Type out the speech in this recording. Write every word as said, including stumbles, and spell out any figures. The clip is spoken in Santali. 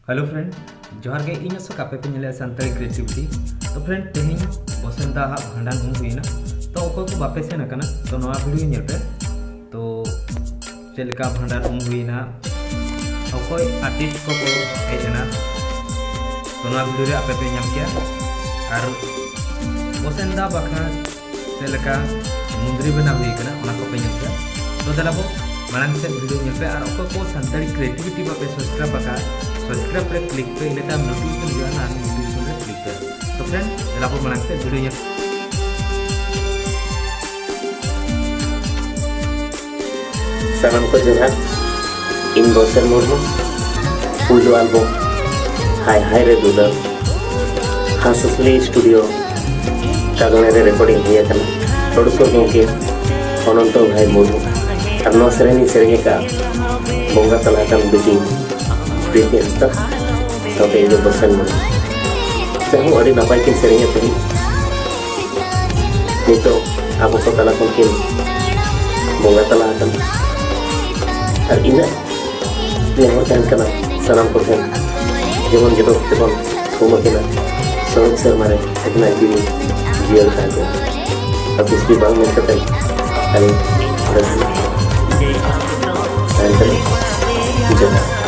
Hello friend, ᱡᱚᱦᱟᱨ ᱜᱮ᱾ ᱤᱧ ᱟᱥᱚᱠ ᱟᱯᱮ ᱯᱮ ᱧᱮᱞᱮᱫᱼᱟ ᱥᱟᱱᱛᱟᱲᱤ ᱠᱨᱤᱭᱮᱴᱤᱵᱷᱤᱴᱤ᱾ ᱛᱚ ᱯᱷᱨᱮᱱᱰ, ᱛᱮᱦᱮᱧ ᱵᱚᱥᱮᱱ ᱫᱟ ᱦᱟᱜ ᱵᱷᱟᱸᱰᱟᱱ ᱩᱢ ᱦᱩᱭᱱᱟ᱾ ᱛᱚ ᱚᱠᱚᱭ ᱠᱚ ᱵᱟᱯᱮ ᱥᱮᱱ ᱟᱠᱟᱱᱟ, ᱛᱚ ᱱᱚᱣᱟ ᱵᱷᱤᱰᱤᱭᱳ ᱧᱮᱞ ᱯᱮ᱾ ᱛᱚ ᱪᱮᱫ ᱞᱮᱠᱟ ᱵᱷᱟᱸᱰᱟᱱ ᱩᱢ ᱦᱩᱭᱱᱟ, ᱚᱠᱚᱭ ᱟᱨᱴᱤᱥᱴ ᱠᱚᱠᱚ ᱦᱮᱡ ᱮᱱᱟ, ᱛᱚ ᱱᱚᱣᱟ ᱵᱷᱤᱰᱤᱭᱳ ᱨᱮ ᱟᱯᱮ ᱯᱮ ᱧᱟᱢ ᱠᱮᱭᱟ᱾ ᱟᱨ ᱵᱚᱥᱮᱱ ᱫᱟ ᱵᱟᱠᱷᱨᱟ ᱪᱮᱫ ᱞᱮᱠᱟ ᱢᱩᱸᱫᱽᱨᱤ ᱵᱮᱱᱟᱣ ᱦᱩᱭ ᱠᱟᱱᱟ, ᱚᱱᱟ ᱠᱚᱯᱮ ᱧᱮᱞ ᱠᱮᱭᱟ᱾ ᱛᱚ ᱫᱮᱞᱟ ᱵᱚ ᱢᱟᱲᱟᱝ ᱥᱮᱫ ᱵᱷᱤᱰᱤᱭᱳ ᱧᱮᱞ ᱯᱮ᱾ ᱟᱨ ᱚᱠᱚᱭ ᱠᱚ ᱥᱟᱱᱛᱟᱲᱤ ᱠᱨᱤᱭᱮᱴᱤᱵᱷᱤᱴᱤ ᱵᱟᱯᱮ ᱥᱟᱵᱥᱠᱨᱟᱭᱤᱵ ᱟᱠᱟᱫ, ᱥᱟᱵᱥᱠᱨᱟᱭᱤᱵ ᱨᱮ ᱠᱞᱤᱠ ᱯᱮ, ᱤᱱᱟᱹ ᱛᱟᱭᱚᱢ ᱱᱳᱴᱤᱯᱷᱤᱠᱮᱥᱚᱱ ᱦᱤᱡᱩᱜᱼᱟ, ᱚᱱᱟ ᱱᱳᱴᱤᱯᱷᱤᱠᱮᱥᱚᱱ ᱨᱮ ᱠᱞᱤᱠ ᱯᱮ᱾ ᱛᱚ ᱯᱷᱨᱮᱱᱰ, ᱫᱮᱞᱟ ᱵᱚ ᱢᱟᱲᱟᱝ ᱥᱮᱫ ᱵᱷᱤᱰᱤᱭᱳ ᱧᱮᱞ᱾ ᱥᱟᱱᱟᱢ ᱠᱚ ᱡᱚᱦᱟᱨ᱾ ᱤᱧ ᱵᱚᱥᱮᱱ ᱢᱩᱨᱢᱩ᱾ ᱯᱩᱭᱞᱩ ᱟᱞᱵᱚᱢ ᱦᱟᱭ ᱦᱟᱭ ᱨᱮ ᱫᱩᱞᱟᱹᱲ ᱦᱟᱸᱥ ᱦᱟᱸᱥᱞᱤ ᱥᱴᱩᱰᱤᱭᱳ ᱛᱟᱜᱽᱲᱮ ᱨᱮ ᱨᱮᱠᱚᱨᱰᱤᱝ ᱦᱩᱭ ᱟᱠᱟᱱᱟ᱾ ᱯᱨᱚᱰᱩᱥᱚᱨ ᱜᱚᱢᱠᱮ ᱚᱱᱚᱱᱛᱚ ᱵᱷᱟᱭ ᱢᱩᱨᱢᱩ᱾ ᱟᱨ ᱱᱚᱣᱟ ᱥᱮᱨᱮᱧ ᱤᱧ ᱥᱮᱨᱮᱧ ᱟᱠᱟᱫᱼᱟ ᱵᱚᱸᱜᱟ ᱛᱟᱞᱟ ᱟᱠᱟᱱ ᱵᱤᱴᱤ ᱯᱨᱤᱛᱤ ᱦᱟᱸᱥᱫᱟ᱾ ᱛᱚᱵᱮ ᱤᱧ ᱫᱚ ᱵᱚᱥᱮᱱ ᱢᱩᱨᱢᱩ᱾ ᱡᱟᱦᱟᱸ ᱟᱹᱰᱤ ᱱᱟᱯᱟᱭ ᱠᱤᱱ ᱥᱮᱨᱮᱧᱟ ᱛᱮᱦᱮᱧ᱾ ᱱᱤᱛᱚᱜ ᱟᱵᱚ ᱠᱚ ᱛᱟᱞᱟ ᱠᱷᱚᱱ ᱠᱤᱱ ᱵᱚᱸᱜᱟ ᱛᱟᱞᱟ ᱟᱠᱟᱱᱟ᱾ ᱟᱨ ᱤᱧᱟᱹᱜ ᱱᱮᱦᱚᱨ ᱛᱟᱦᱮᱱ ᱠᱟᱱᱟ ᱥᱟᱱᱟᱢ ᱠᱚᱴᱷᱮᱱ, ᱡᱮᱢᱚᱱ ᱡᱚᱛᱚ ᱛᱮᱵᱚᱱ ᱛᱷᱩᱢ ᱟᱹᱠᱤᱱᱟ ᱥᱚᱲᱚᱠ ᱥᱮᱨᱢᱟ ᱨᱮ ᱟᱹᱠᱤᱱᱟᱜ ᱡᱤᱣᱤ ᱡᱤᱭᱟᱹᱲ ᱛᱟᱦᱮᱸ ᱠᱚᱜ᱾ ᱟᱨ ᱵᱤᱥᱛᱤ ᱵᱟᱝ ᱢᱮᱱ ᱠᱟᱛᱮ ᱟᱹᱞᱤᱧ ᱛᱟᱦᱮᱱ ᱠᱟᱱᱟ᱾ ᱡᱚᱦᱟᱨ᱾